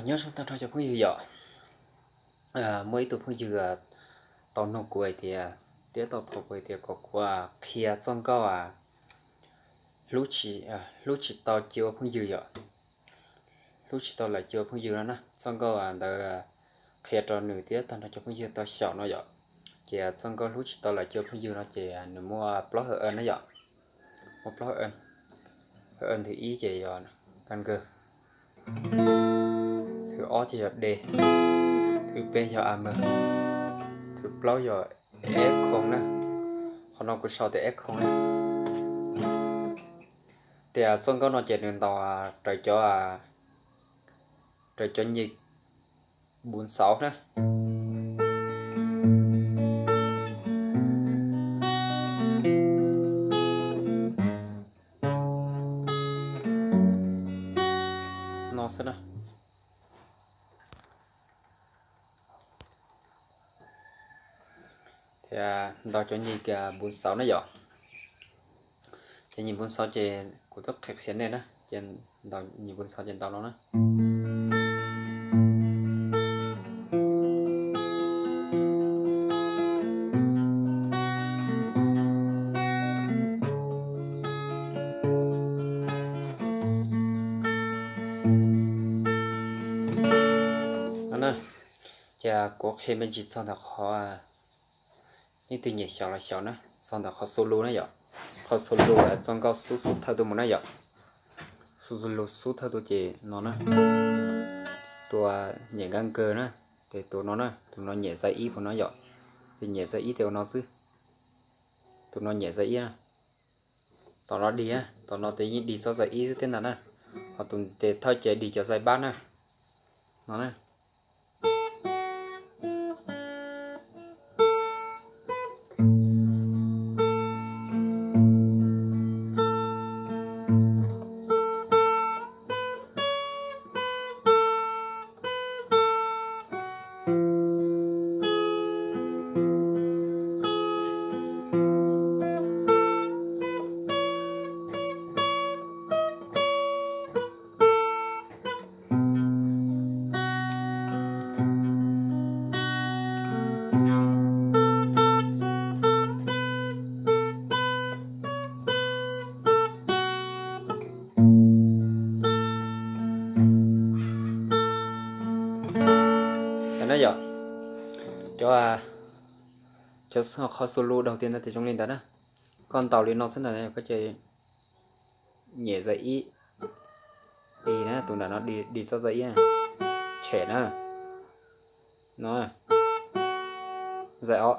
Nyob zoo tag nrho cov phooj ywg yom. Muaj ib tug phooj ywg tau nug kuv hais tias, thiab tau thov kuv hais tias kom kuv qhia txoj nkauj hlub tsis tau cia ua phooj ywg yom. Hlub tsis tau lawm cia ua phooj ywg no na, txoj nkauj ntawd qhia rau nws thiab tag nrho cov phooj ywg tau xyaum no yom. Ces txoj nkauj hlub tsis tau lawm cia ua phooj ywg no ces nws muaj plaub hawm na yom. Muaj plaub hawm, hawm nthwv ib ces yog kag nkawg, thwv ob ces yog de, thwv peb yog a mawg, thwv plaub yog eb khoov na. Qhov no kuv sau tias eb khoov na. Tias txoj nkauj no ces nws ntaus raws cov, raws cov nyis npuv xauv na. No xwb na. Thiab ntaus cov nyis npuv xauv na yom. Ces nyis npuv xauv ces kuv twb qhia qhia nej na, ces ntaus nyis npuv xauv ces ntaus no na. Ces kuv qhia me ntsis txog ntawm qhov, leej twg nyiam xyaum los xyaum na, txog ntawm qhov xu lus na yom. Qhov xu lus txoj nkauj xub xub thawj tuaj mus na yom. Xu lus xub thawj tuaj ces no na. Tus nyem nkaj nkawg na, ces tus no na, tus no nyem zais ib puas no yom. Tus nyem zais ib ces ua no xwb. Tus no nyem zais ib na. Tom no dig, tom no ces yeej dig txoj zais ib xwb thiab ntag na. Ho tus tes thawj ces dig cov zais pab na. No na. Yog, cov, cov qhov xu lus daug tiag ntawd ces zoo li ntawd na. Koj ntaus li no xwb ntag, koj ces nyem zais ib, ib na, tus nram no dig txoj zais ib, tshem na, no, zais ob.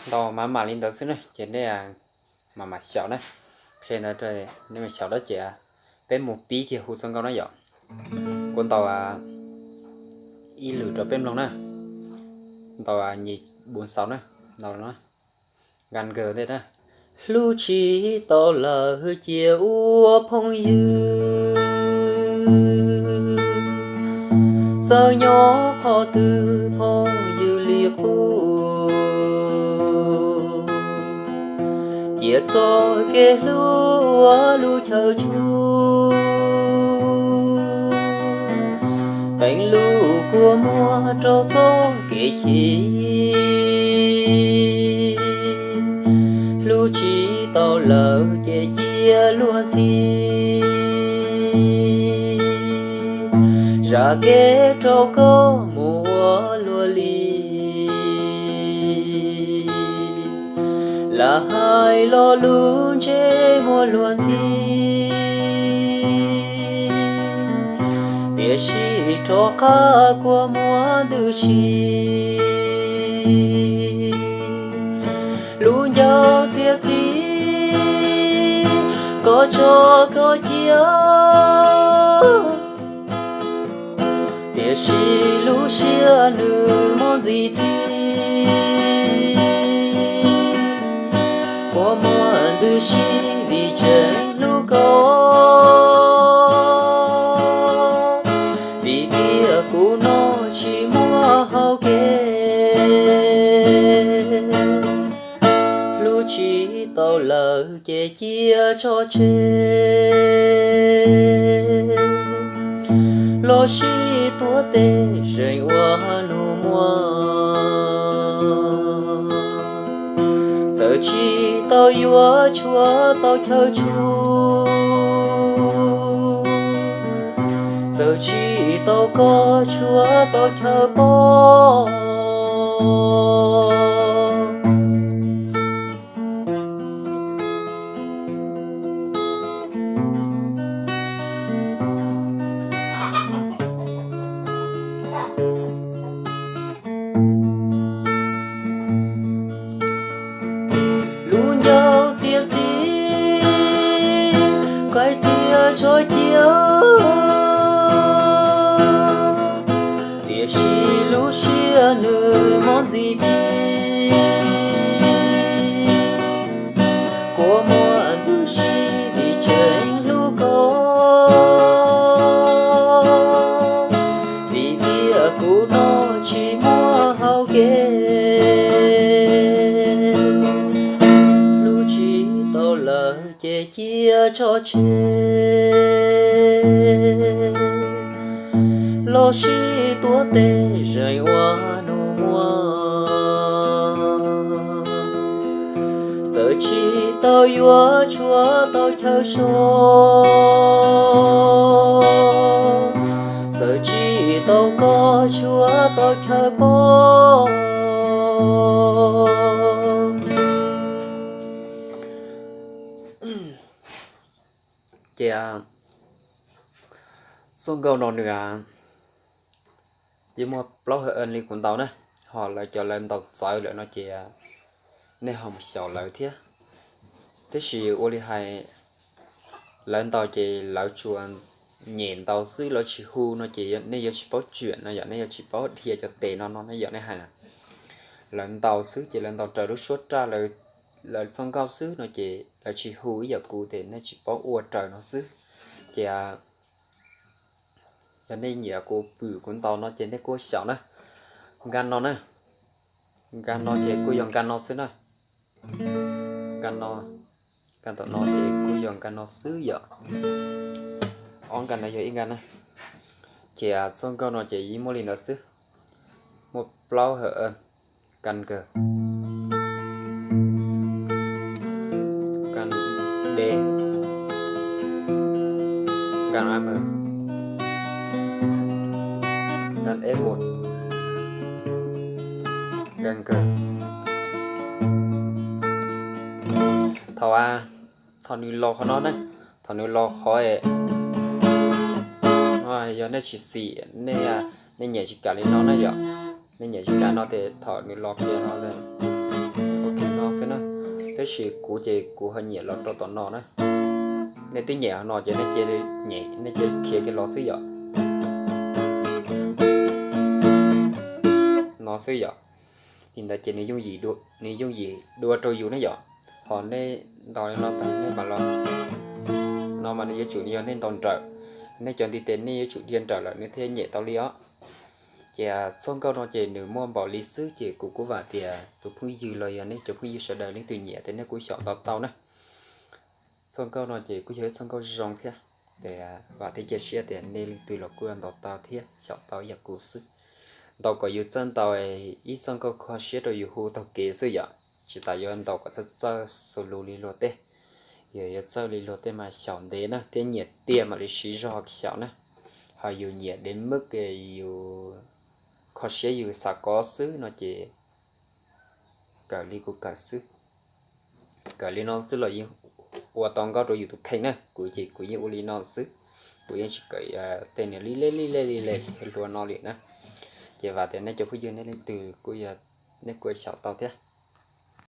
Ntaus mam mam li ntawd xwb na, ces nej mam mam xyaum na. Qhia ntawd, nej mam xyaum dab ces peb mus pib kiag hu txoj nkauj na yom. Kuv ntaus ib lwm rau peb mloog na. Ntaus nyis npuv xauv na, ntaus no, nkaj nkawg ntej na. Hlub tsis tau lawm cia ua phooj ywg, txawm nyob qhov twg phooj ywg li qub. Cia Txoj kev hlub ua lub chaw tshua, teev lub kua muag rau txoj kev chim. Hlub tsis tau lawm ces cia luag ntxhi, zam kev rau koj mus ua luag li. Lam hais lo lus ntsej muag luag ntxhi, tiam sis rov qab kua muag ntws si. Lub ncauj txiav txim, koj tso koj cia, tiam sis lub siab nws muaj ntxiv txim. Kua muag ntws si vim tseem hlub koj, vim tias kuv no tsis muaj hau kev. Hlub tsis tau lawm ces cia tso tseg, los sis tuav tes zeem ua nus muag. Txawm tsis tau yuav tshuav tau chaw tshua, txawm tsis tau koj tshuav tau chaw poob. Lub ncauj txiav txim, koj tias tso cia, tiam sis lub siab nws muaj ntxiv txim. Kua muag ntws si vim tseem hlub koj, vim tias kuv no tsis muaj hau kev. Hlub tsis tau lawm ces cia tso tseg, los sis tuav tes zeem ua nus muag. Txawm tsis tau yuav tshuav tau chaw so, txawm tsis tau koj tshuav tau chaw poob. Ces txoj nkauj no nws yeej muaj plaub hawm li kuv ntaus na, ho lawv cov lawv ntaus txawv lawm no ces nej ho mus xyaum lawv thiab. Tab sis ua li hais lawv ntaus ces lawv tsuas nyem ntaus xwb, lawv tsis hu no ces nej yuav tsis paub tsuam no yom, nej yuav tsis paub dhia cov tes no no ne yom, nej hais na. Lawv ntaus xwb ces lawv ntaus raws lub suab raj lawv txoj nkauj xwb no ces lawv tsis hu ib yam kuv ces nej tsis paub ua raws no xwb. Ces yog nej nyiam kuv pwm kuv ntaus no ces nej kuj xyaum na. Nkaj no na, nkaj no ces kuj yog nkaj no xwb na. Nkaj no, nkaj tom no ces kuj yog nkaj no xwb yom. Ob nkaj no yog ib nkaj na. Ces txoj nkauj no ces yeej muaj li ntawd xwb. Muaj plaub hawm, nkaj kawg, nkaj deb, nkaj a, nkaj eb mus, nkaj kawg. Thaum, thaum nws los qhov no ne, thaum nws los qhov, yog nej tsis xim, nej, nej nyiam tsis kam li no na yom, nej nyiam tsis kam no ces thaum nws los kiag no, ua kiag no xwb na. Tab sis kuv ces kuv ho nyiam los rau tom no na. Nej twb nyiam no ces nej cia li, nej cia li khiav kiag los xwb yom. No xwb yom. Li ntawd ces nws yooj yim dua rau yus ne yom. Ho nej ntaus li no tag nej mam los, no mas nws yuav tsum yog nej ntaus nrawm, nej cov ntiv tes nej yuav tsum dhia nrawm lawm nws thiaj nyem tau li os. Ces txoj nkauj no ces nws muaj npaum li xwb ces kuv kuj vam tias tus phooj ywg los yog nej cov phooj ywg sawv daws leej twg nyiam ces nej kuj xyaum ntau tau na. Txoj nkauj no ces kuj yog ib txoj nkauj zoo thiab. Ces vam thiab cia siab tias nej leej twg los kuj yuav ntaus tau thiab xyaum tau ib yam kuv xwb. Ntaus kom yus txawj ntaus ib txoj nkauj kho siab rau yus hu taug kev xwb yom, tsis tas yuav ntaus kom txawj txawj xus lus li luag tej. Yog yuav txawj li luag tej mas xyaum ntev na thiab nyiam tiag mam li siv zog xyaum na. Ho yus nyiam dev meb, yus kho siab yus xav kov xwb no ces kawm li kuv kawm xwb. Kawm li no xwb los yeej ua tau nkauj rau yus tus kheej na. Kuv ces kuv yeej ua li no xwb, kuv yeej tsis kawm tej niag li lej li lej li lej hluas no li na. Ces vam tias nej cov phooj ywg nej leej twg kuj yog nej kuj xyaum tau thiab.